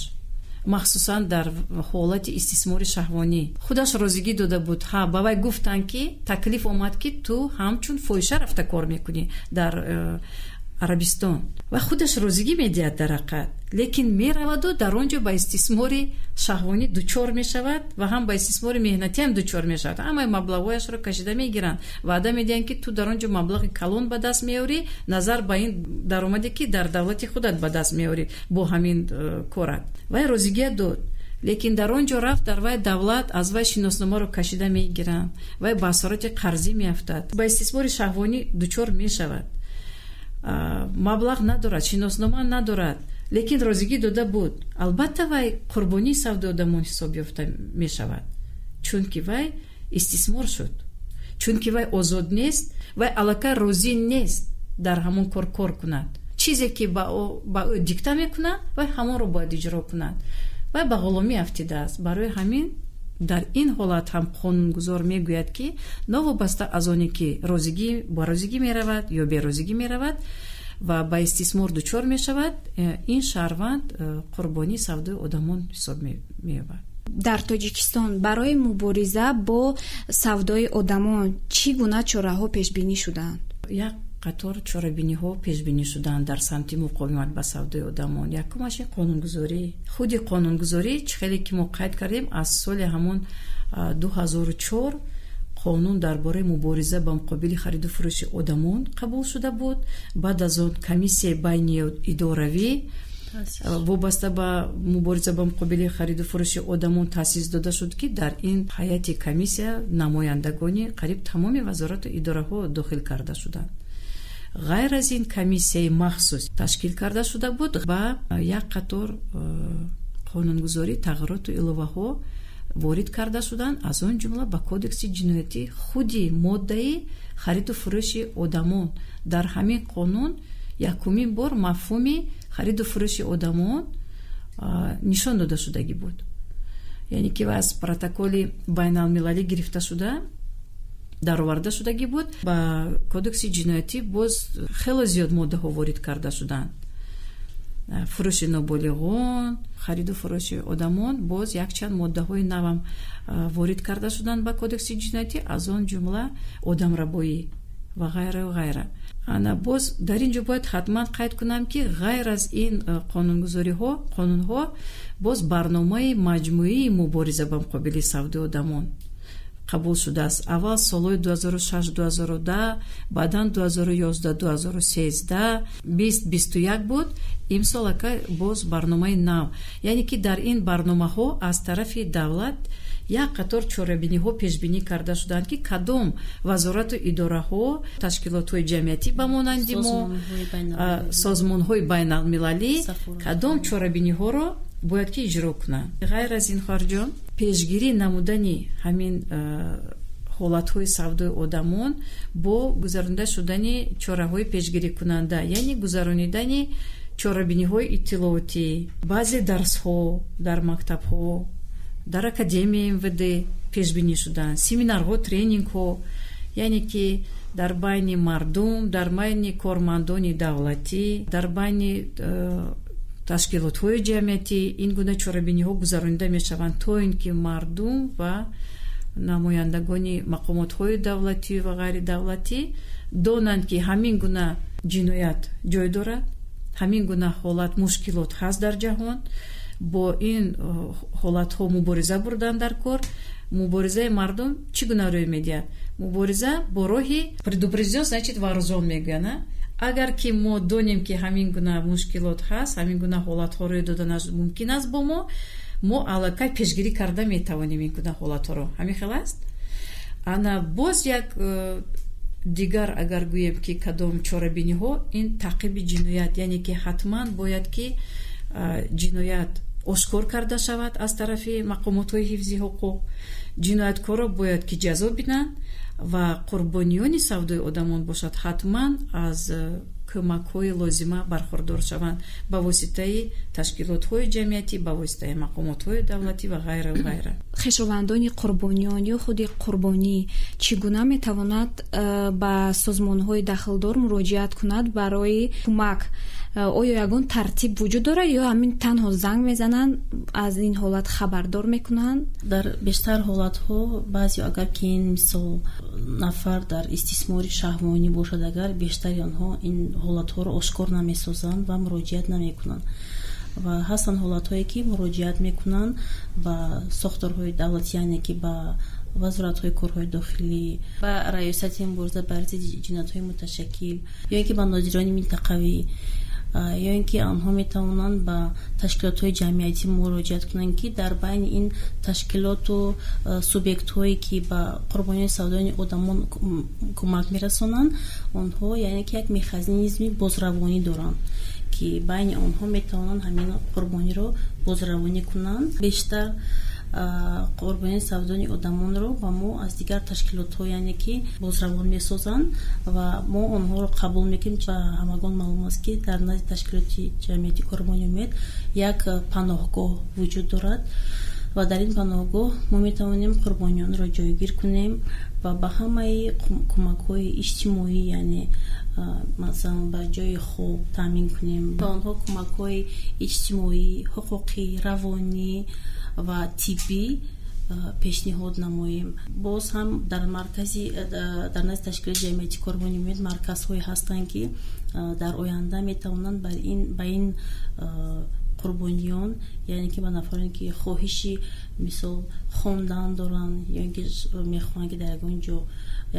махсусан дар ҳолати истисмори шаҳвонӣ, худаш розигӣ дода буд, ҳа, ба вай гуфтанд, ки таклиф омад, ки ту ҳамчун фоҳиша рафта кор мекунӣ дар Арабистон, ва худаш розигӣ медиҳад дар ҳақиқат, лекин мераваду дар он ҷо ба истисмори шаҳвонӣ дучор мешавад ва ҳам ба истисмори меҳнатиам дучор мешавад. Ҳамаи маблағҳояшро кашида мегиранд, ваъда медиҳанд, ки ту дар он ҷо маблағи калон ба даст меорӣ назар ба ин даромаде, ки дар давлати худат ба даст меорӣ бо ҳамин корат. Вай розигия дод, лекин дар он ҷо рафт, дар вай давлат аз вай шиносномаро кашида мегиранд, вай ба асорати қарзӣ меафтад, ба истисмори шаҳвонӣ дучор мешавад, маблағ надорад, шиноснома надорад, лекин розигӣ дода буд. Албатта, вай қурбонии савдои одамон ҳисоб ёфта мешавад, чунки вай истисмор шуд. Чунки вай озод нест, вай аллакай розӣ нест дар ҳамон кор кор кунад. Чизе ки ба ӯ дикта мекунад, вай ҳамонро бояд иҷро кунад. Вай ба ғуломӣ афтидааст. Барои ҳамин дар ин ҳолат ҳам қонунгузор мегӯяд, ки новобаста аз оне ки розигӣ ба розигӣ меравад ё берозигӣ меравад ва ба истисмор дучор мешавад, ин шаҳрванд қурбонии савдои одамон ҳисоб меёбад. Дар Тоҷикистон барои мубориза бо савдои одамон чӣ гуна чораҳо пешбинӣ шудаанд? Як қатор чорабиниҳо пешбинӣ шудаанд дар самти муқовимат ба савдои одамон. Якумаш ин қонунгузорӣ. Худи қонунгузорӣ, чӣ хеле ки мо қайд кардем, аз соли ҳамон 2004 қонун дар бораи мубориза ба муқобили хариду фурӯши одамон қабул шуда буд. Баъд аз он комиссияи байниидоравӣ вобаста ба мубориза ба муқобили хариду фурӯши одамон таъсис дода шуд, ки дар ин ҳайати комиссия намояндагони қариб тамоми вазорату идораҳо дохил карда шуданд. Ғайр аз ин комиссияи махсус ташкил карда шуда буд ва як қатор қонунгузорӣ тағйироту иловаҳо ворид карда шуданд, аз он ҷумла ба кодекси ҷиноятӣ худи моддаи хариду фурӯши одамон. Дар ҳамин қонун якумин бор мафҳуми хариду фурӯши одамон нишон дода шудагӣ буд. Яъне ки аз протоколи байналмилалӣ гирифта шуда дароварда шудагӣ буд. Ба кодекси ҷиноятӣ боз хело зиёд моддаҳо ворид карда шуданд. Фурӯши ноболиғон, хариду фурӯши одамон, боз якчанд моддаҳои навам ворид карда шуданд ба кодекси ҷиноятӣ, аз он ҷумла одамрабоӣ ва ғайра ва ғайра. Ана боз дар ин ҷо бояд ҳатман қайд кунам, ки ғайр аз ин қонунгузориҳо, қонунҳо, боз барномаи маҷмӯии мубориза ба муқобили савдои одамон қабул шудааст. Аввал солҳои 2006-2010, баъдан 2011-2013, 2021 буд. Имсол ака боз барномаи нав. Яъне ки дар ин барномаҳо аз тарафи давлат як қатор чорабиниҳо пешбинӣ карда шуданд, ки кадом вазорату идораҳо, ташкилотҳои ҷамъиятӣ ба монанди мо, созмонҳои байналмилалӣ кадом чорабиниҳоро бояд ки иҷро кунанд. Ғайр аз ин, хоҳарҷон, пешгирӣ намудани ҳамин ҳолатҳои савдои одамон бо гузаронида шудани чораҳои пешгирикунанда, яъне гузаронидани чорабиниҳои иттилоотӣ, баъзе дарсҳо дар мактабҳо, дар академияи МВД пешбинӣ шуданд, семинарҳо, тренингҳо, яъне ки дар байни мардум, дар байни кормандони давлатӣ, дар байни ташкилотҳои ҷамъиятӣ ин гуна чорабиниҳо гузаронида мешаванд, то ин ки мардум ва намояндагони мақомотҳои давлатӣ ва ғайридавлатӣ донанд, ки ҳамин гуна ҷиноят ҷой дорад, ҳамин гуна ҳолат, мушкилот ҳаст дар ҷаҳон. Бо ин ҳолатҳо мубориза бурдан дар кор. Муборизаи мардум чӣ гуна рӯй медиҳад? Мубориза бо роҳи предупрежден, значит вооружен мегӯянд. Агар ки мо донем, ки ҳамин гуна мушкилот ҳаст, ҳамин гуна ҳолатҳо рӯй доданаш мумкин аст бо мо, мо аллакай пешгирӣ карда метавонем ин гуна ҳолатҳоро. Ҳамин хел аст? Ана боз як дигар агар гӯем, ки кадом чорабиниҳо, ин таъқиби ҷиноят, яъне ки ҳатман бояд ки ҷиноят ошкор карда шавад аз тарафи мақомотҳои ҳифзи ҳуқуқ, ҷинояткорро бояд ки ҷазо бинанд ва қурбониёни савдои одамон бошад ҳатман аз кӯмакҳои лозима бархурдор шаванд ба воситаи ташкилотҳои ҷамъиятӣ, ба воситаи мақомотҳои давлатӣ ва ғайра ва ғайра. Хешовандони қурбониён ё худи қурбонӣ чӣ гуна метавонад ба созмонҳои дахлдор муроҷиат кунад барои кӯмак? Оё ягон тартиб вуҷуд дорад ё ҳамин танҳо занг мезананд, аз ин ҳолат хабардор мекунанд? Дар бештар ҳолатҳо баъзе агар ки ин мисол нафар дар истисмори шаҳвонӣ бошад, агар бештари онҳо ин ҳолатҳоро ошкор намесозанд ва муроҷиат намекунанд. Ва ҳастанд ҳолатҳое, ки муроҷиат мекунанд ба сохторҳои давлатӣ, яъне ки ба вазоратҳои корҳои дохилӣ, ба раёсати мубориза бар зидди ҷиноятҳои муташаккил ё ин ки ба нозирони минтақавӣ, ё ин ки онҳо метавонанд ба ташкилотҳои ҷамъиятӣ муроҷиат кунанд, ки дар байни ин ташкилоту субъектҳое, ки ба қурбониёни савдои одамон кӯмак мерасонанд, онҳо яъне ки як механизми бозравонӣ доранд, ки байни онҳо метавонанд ҳамин қурбониро бозравонӣ кунанд. Бештар Қурбони савдони одамонро ба мо аз дигар ташкилотҳо, яъне ки бозравон месозанд ва мо онҳоро қабул мекунем. Ба ҳамагон маълум аст, ки дар назди ташкилоти ҷамъияти Корвони Умед як паноҳгоҳ вуҷуд дорад ва дар ин паноҳгоҳ мо метавонем қурбониёнро ҷойгир кунем ва ба ҳамаи кӯмакҳои иҷтимоӣ, яъне масалан ба ҷои хоб таъмин кунем, ба онҳо кӯмакҳои иҷтимоӣ, ҳуқуқӣ, равонӣ ва тиббӣ пешниҳод намоем. Боз ҳам дар маркази, дар назди ташкилоти ҷамъияти Корвони Умед марказҳое ҳастанд, ки дар оянда метавонанд ба ин қурбониён, яъне ки ба нафароне, ки хоҳиши мисол хондан доранд ё ин ки мехоҳанд, ки дар ягон ҷо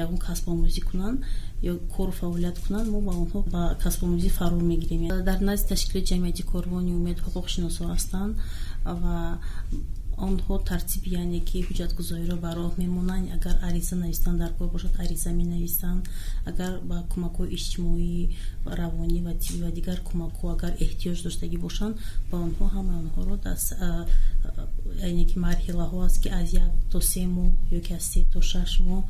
ягон касбомӯзӣ кунанд ё кору фаъолият кунанд, мо ба онҳо ба касбомӯзӣ фаро мегирем. Дар назди ташкилоти ҷамъияти Корвони Умед ҳуқуқшиносҳо ҳастанд ва онҳо тартиби, яъне ки ҳуҷҷатгузориро ба роҳ мемонанд. Агар ариза навистан дар кор бошад, ариза менависанд. Агар ба кӯмакҳои иҷтимоӣ, равонӣ ва тиббӣ ва дигар кӯмакҳо агар эҳтиёҷ доштагӣ бошанд, ба онҳо ҳамаи онҳоро, яъне ки марҳилаҳо аст, ки аз 1 то 3 моҳ ё ки аз 3 то 6 моҳ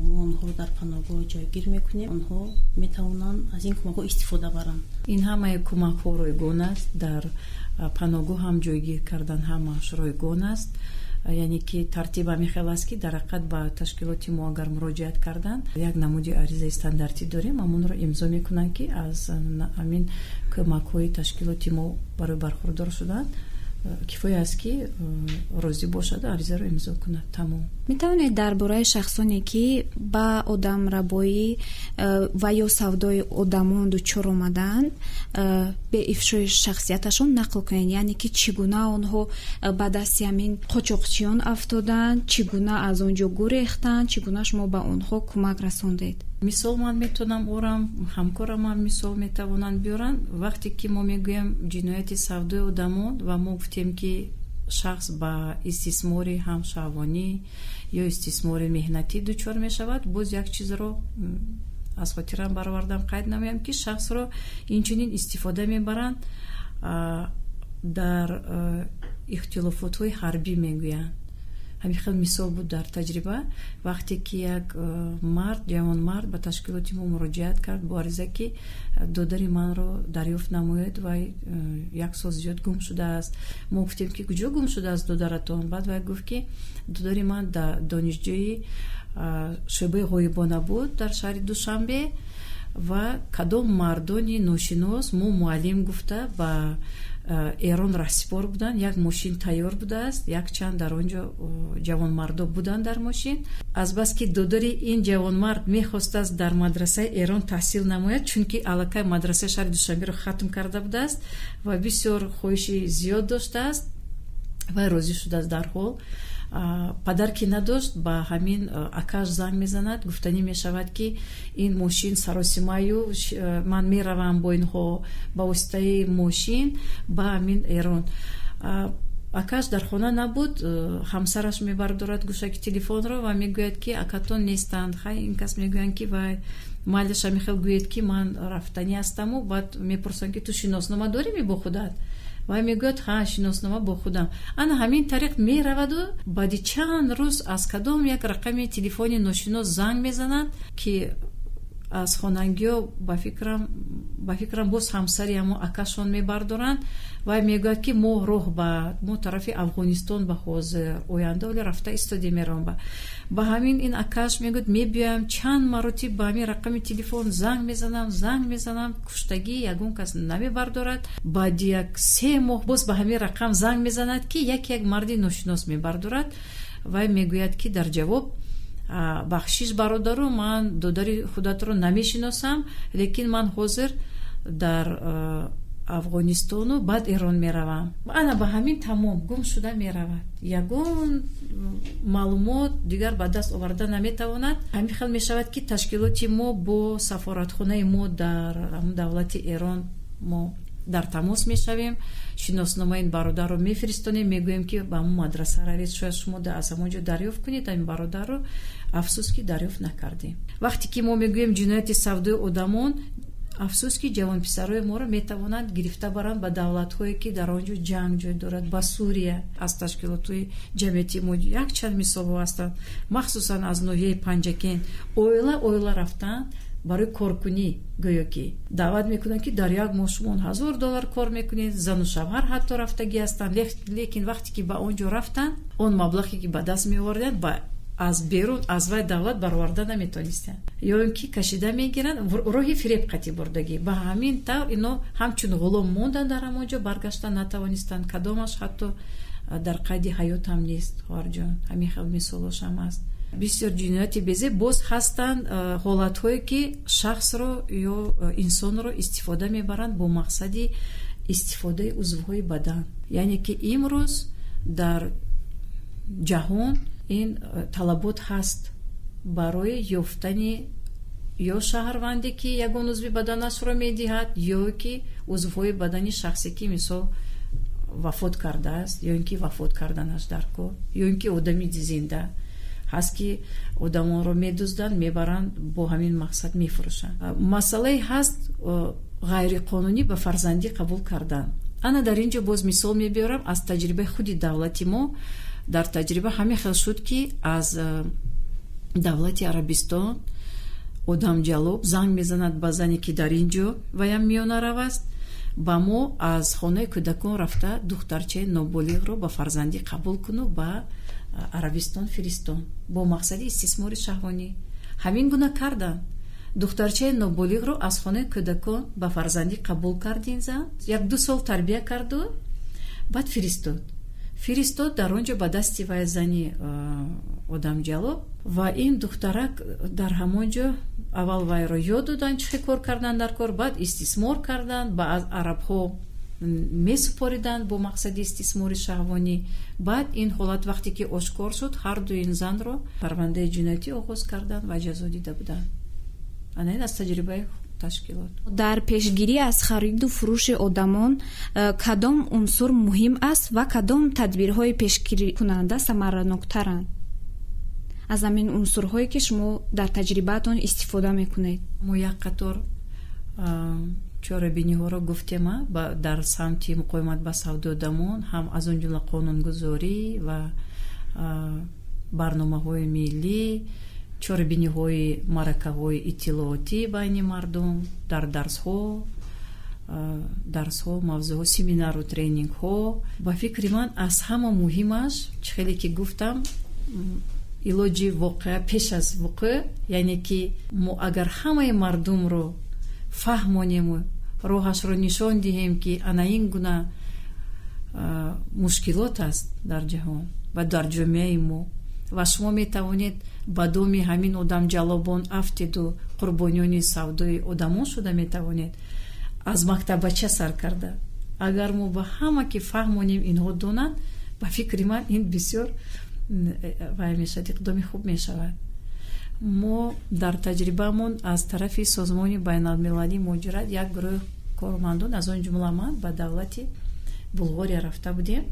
мо онҳоро дар паноҳгоҳ ҷойгир мекунем. Онҳо метавонанд аз ин кӯмакҳо истифода баранд. Ин ҳамаи кӯмакҳо ройгон аст. Дар паноҳгоҳ ҳам ҷойгир кардан ҳамааш ройгон аст. Яъне ки тартиб ҳамин хел аст, ки дар ҳақиқат ба ташкилоти мо агар муроҷиат карданд, як намуди аризаи стандартӣ дорем, ҳамонро имзо мекунанд, ки аз ҳамин кӯмакҳои ташкилоти мо барои бархурдор шудан кифоя аст, ки розӣ бошаду аризаро имзо кунад, тамом. Метавонед дар бораи шахсоне, ки ба одамрабоӣ ва ё савдои одамон дучор омадаанд, беифшои шахсияташон нақл кунед, яъне ки чӣ гуна онҳо ба дасти ҳамин қочоқчиён афтоданд, чӣ гуна аз он ҷо гурехтанд, чӣ гуна шумо ба онҳо кӯмак расондед? Мисол ман метавонам орам, ҳамкорамам мисол метавонанд биёранд. Вақте ки мо мегӯем ҷинояти савдои одамон ва мо гуфтем, ки шахс ба истисмори ҳам шаҳвонӣ ё истисмори меҳнатӣ дучор мешавад, боз як чизро аз хотирам баровардам, қайд намоям, ки шахсро инчунин истифода мебаранд дар ихтилофотҳои ҳарбӣ мегӯянд. Ҳамин хел мисол буд дар таҷриба, вақте ки як мард, ҷавонмард ба ташкилоти мо муроҷиат кард бо ариза, ки додари манро дарёфт намоед, вай як сол зиёд гум шудааст. Мо гуфтем, ки куҷо гум шудааст додаратон? Баъд вай гуфт, ки додари ман донишҷӯи шӯъбаи ғоибона буд дар шаҳри Душанбе ва кадом мардони ношинос мо муаллим гуфта ба Эрон раҳсипор буданд, як мошин тайёр будааст, якчанд дар он ҷо ҷавонмардо буданд дар мошин. Азбаски додари ин ҷавонмард мехостааст дар мадрасаи Эрон таҳсил намояд, чунки аллакай мадрасаи шаҳри Душанберо хатм карда будааст ва бисёр хоҳиши зиёд доштааст, вай розӣ шудааст дарҳол. Падар ки надошт, ба ҳамин акаш занг мезанад. Гуфтанӣ мешавад, ки ин мошин саросимаю, ман меравам бо инҳо ба воситаи мошин ба ҳамин Эрон. Акаш дар хона набуд. Ҳамсараш мебардорад гӯшаки телефонро ва мегӯяд, ки акатон нестанд. Хай, ин кас мегӯянд, ки вай майлаш, ҳамин хел гӯед, ки ман рафтанӣ ҳастаму. Баъд мепурсанд, ки ту шиноснома дорӣ бо худат? Вай мегӯяд: ҳа, шиноснома бо худам. Ана ҳамин тариқ мераваду баъди чанд рӯз аз кадом як рақами телефони ношинос занг мезанад, ки аз хонагиҳо, ба фикрам, боз ҳамсари ҳамо акашон мебардоранд. Вай мегӯяд, ки мо роҳ ба мо тарафи Афғонистон ба ҳозир оянда оле рафта истодем меравам. Ба ҳамин ин акаш мегӯяд: мебиёям. Чанд маротиб ба ҳамин рақами телефон занг мезанам, занг мезанам, куштагӣ, ягон кас намебардорад. Баъди як 3 моҳ боз ба ҳамин рақам занг мезанад, ки як марди ношинос мебардорад. Вай мегӯяд, ки дар ҷавоб: бахшиш, бародару, ман додари худатро намешиносам, лекин ман ҳозир дар Афғонистону баъд Эрон меравам. Ана ба ҳамин тамом, гум шуда меравад, ягон маълумот дигар ба даст оварда наметавонад. Ҳамин хел мешавад, ки ташкилоти мо бо сафоратхонаи мо дар давлати Эрон мо дар тамос мешавем, шиносномаи ин бародарро мефиристонем, мегӯем, ки ба ҳамон мадраса равед, шояд шумо аз ҳамон ҷо дарёфт кунед ҳамин бародарро. Афсӯс, ки дарёфт накардем. Вақте ки мо мегӯем ҷинояти савдои одамон. Афсӯс, ки ҷавонписарои моро метавонанд гирифта баранд ба давлатҳое, ки дар он ҷо ҷанг ҷой дорад, ба Сурия. Аз ташкилотҳои ҷамъиятии мо якчанд мисолҳо ҳастанд, махсусан аз ноҳияи Панҷакент. Оила оила рафтанд барои коркунӣ, гӯё ки даъват мекунанд, ки дар як моҳ шумо $1000 кор мекунед. Зану шавҳар ҳатто рафтагӣ ҳастанд, лекин вақте ки ба он ҷо рафтанд, он маблағе ки ба даст меоварданд, аз берун аз вай давлат бароварда наметонистанд, ё ин ки кашида мегиранд, роҳи фиреб қатӣ бурдагӣ. Ба ҳамин тавр ино ҳамчун ғулом монданд дар ҳамон ҷо, баргашта натавонистанд. Кадомаш ҳатто дар қайди ҳаёт ҳам нест, хоҳарҷон. Ҳамин хел мисолошам аст. Бисёр ҷинояти безеб. Боз ҳастанд ҳолатҳое, ки шахсро ё инсонро истифода мебаранд бо мақсади истифодаи узвҳои бадан. Яъне ки имрӯз дар ҷаҳон ин талабот ҳаст барои ёфтани ё шаҳрванде, ки ягон узви баданашро медиҳад, ё ки узвҳои бадани шахсе, ки мисол вафот кардааст, ё ин ки вафот карданаш дар кор, ё ин ки одами зинда ҳаст, ки одамонро медузданд, мебаранд, бо ҳамин мақсад мефурӯшанд. Масъалае ҳаст ғайриқонунӣ ба фарзандӣ қабул кардан. Ана дар ин ҷо боз мисол мебиёрам аз таҷрибаи худи давлати мо. Дар таҷриба ҳамин хел шуд, ки аз давлати Арабистон одамҷалоб занг мезанад ба зане, ки дар ин ҷо ваям миёнарав аст, ба мо аз хонаи кӯдакон рафта духтарчаи ноболиғро ба фарзандӣ қабул куну ба Арабистон фиристон бо мақсади истисмори шаҳвонӣ. Ҳамин гуна карданд. Духтарчаи ноболиғро аз хонаи кӯдакон ба фарзандӣ қабул кард ин зан, 1-2 сол тарбия карду баъд фиристод. Дар он ҷо ба дасти вай зани одамҷалоб, ва ин духтарак дар ҳамон ҷо аввал вайро ёд доданд чӣ хел кор кардан дар кор, баъд истисмор карданд, ба арабҳо месупориданд бо мақсади истисмори шаҳвонӣ. Баъд ин ҳолат вақте ки ошкор шуд, ҳарду ин занро парвандаи ҷиноятӣ оғоз карданд ва ҷазо дида буданд. Ана ин аз таҷрибаи ташкилот. Дар пешгирӣ аз хариду фурӯши одамон кадом унсур муҳим аст ва кадом тадбирҳои пешгирикунанда самараноктаранд аз ҳамин унсурҳое, ки шумо дар таҷрибаатон истифода мекунед? Мо як қатор чорабиниҳоро гуфтем дар самти муқовимат ба савдои одамон, ҳам аз он ҷумла қонунгузорӣ ва барномаҳои миллӣ, чорабиниҳои маъракаҳои иттилоотӣ байни мардум, дар дарсҳо, мавзӯъҳо, семинару тренингҳо. Ба фикри ман, аз ҳама муҳимаш, чӣ хеле ки гуфтам, илоҷи воқеа пеш аз вуқӯъ, яъне ки мо агар ҳамаи мардумро фаҳмонему роҳашро нишон диҳем, ки ана ин гуна мушкилот аст дар ҷаҳон ва дар ҷомеаи мо, ва шумо метавонед ба доми ҳамин одамҷалобон афтеду қурбониёни савдои одамон шуда метавонед, аз мактабача сар карда. Агар мо ба ҳама ки фаҳмонем, инҳо донанд, ба фикри ман, ин бисёр вай мешавад, иқдоми хуб мешавад. Мо дар таҷрибаамон аз тарафи Созмони байналмилалии муҳоҷират як гурӯҳ кормандон, аз он ҷумла ман, ба давлати Булғория рафта будем,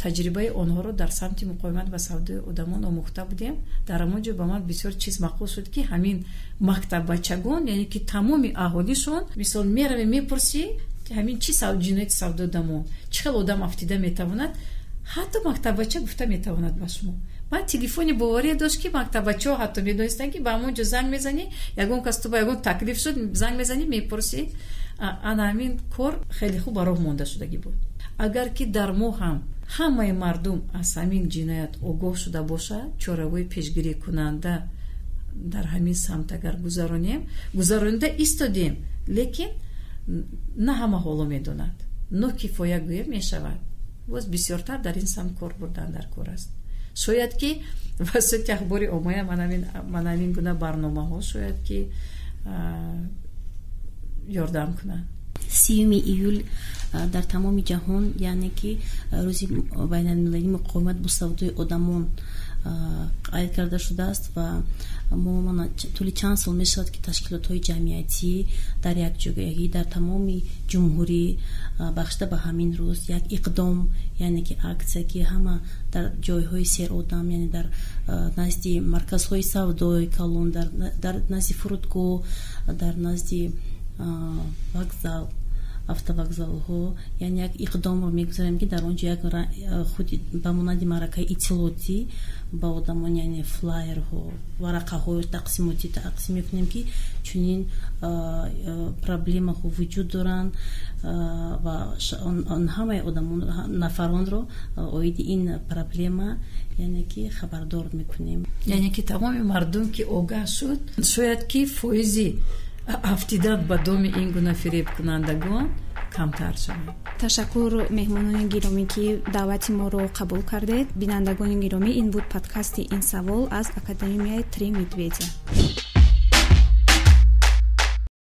таҷрибаи онҳоро дар самти муқовимат ба савдои одамон омӯхта будем. Дар ҳамон ҷо ба ман бисёр чиз маъқул шуд, ки ҳамин мактаббачагон, яъне ки тамоми аҳолишон, мисол, мераве, мепурсӣ, ҳамин чи ҷинояти савдои одамон, чӣ хел одам афтида метавонад, ҳатто мактаббача гуфта метавонад ба шумо. Баъд телефони боварие дошт, ки мактаббачаҳо ҳатто медонистанд, ки ба ҳамон ҷо занг мезанӣ, ягон кас ту ба ягон таклиф шуд, занг мезанӣ, мепурсӣ. Ана ҳамин кор хеле хуб ба роҳ монда шудагӣ буд. Агар ки дар мо ҳам ҳамаи мардум аз ҳамин ҷиноят огоҳ шуда бошад, чораҳои пешгирикунанда дар ҳамин самт агар гузаронем, гузаронида истодем, лекин на ҳама ҳоло медонад, нокифоя гӯем мешавад. Боз бисёртар дар ин самт кор бурдан дар кор аст. Шояд ки васоити ахбори оммая ман ҳамин гуна барномаҳо шояд ки ёрдам кунанд. 30 июл дар тамоми ҷаҳон, яъне ки рӯзи байналмилалии муқовимат бо савдои одамон қайд карда шудааст ва мо тӯли чанд сол мешавад, ки ташкилотҳои ҷамъиятӣ дар якҷоягӣ дар тамоми ҷумҳурӣ бахшида ба ҳамин рӯз як иқдом, яъне ки аксия, ки ҳама дар ҷойҳои серодам, яъне дар назди марказҳои савдои калон, дар назди фурудгоҳ, дар назди Вокзал, автовокзалҳо, яъне як иқдомро мегузарем, ки дар он ҷо як худи ба монанди маъракаи иттилоотӣ ба одамон, яъне флайерҳо, варақаҳои тақсимотӣ тақсим мекунем, ки чунин проблемаҳо вуҷуд доранд ва ҳамаи одамон, нафаронро оиди ин проблема, яъне ки хабардор мекунем. Яъне ки тамоми мардум ки огаҳ шуд, шояд ки фоизи афтидан ба доми ин гуна фиребкунандагон камтар шавад. Ташаккур, меҳмонони гиромӣ, ки даъвати моро қабул кардед. Бинандагони гиромӣ, ин буд подкасти «Ин савол» аз Академияи «Три медведя».